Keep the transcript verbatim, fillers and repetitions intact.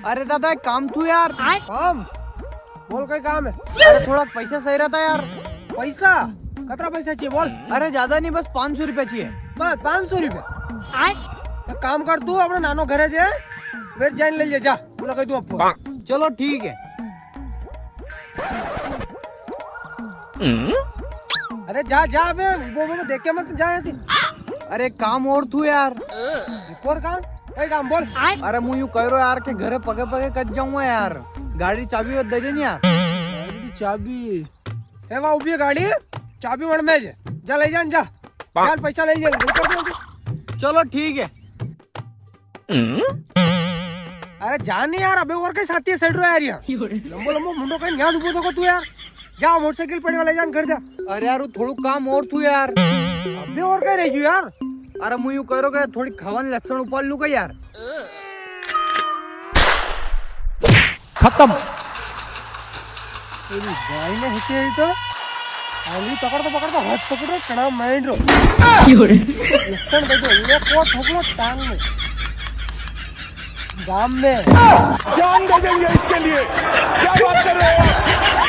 अरे दादा, एक काम थू यार। काम? बोल, कई काम है? अरे, थोड़ा पैसा सही रहता यार। पैसा? कतरा पैसा चाहिए, बोल। अरे, ज्यादा नहीं, बस पाँच सौ रुपया चाहिए। बस पाँच सौ रुपया? तो काम कर, तू अपना नानो घरे जे, वेट जाइन ले ले जा, बोला कह तू आपको। चलो, ठीक है। अरे जा, जा बे, वो, वो देख के मत जा यहाँ से। अरे, काम और थू यार। एक और काम? कई काम, बोल। अरे, मुं यूं कह रहा यार कि घरे पगे पगे कद जाऊंगा यार। गाड़ी चाबी दे देनी यार। गाड़ी चाबी? ए, वहाँ उबी है गाड़ी, चाबी वण में जे। जा, ले जा, जा। जा, पैसा ले जा, ले जा। चलो, ठीक है। अरे जा नी यार, अबे और कई साथी सड़ रहा है यार, यहाँ। लंबो लंबो मुंडो कई न्याज उबो थको तू यार। जा, मोटरसाइकिल पड़ी वाला जान घर जा। अरे यार, वो थोड़ू काम और थू यार। अबे और कई रह गयो यार? अरे मुं यूं कह रहा कि थोड़ी खावन लसण उपाड़ लूं का यार। खत्म। तेरी दाई ने हिते ही तो। आंगली पकड़ तो, पकड़ तो, हाथ पकड़ रो, कड़ा माइंड रो। लसण दे दो, ये को ठोकलो टांग में। गाम में। जान दे देंगे इसके लिए। क्या बात कर रहे हो?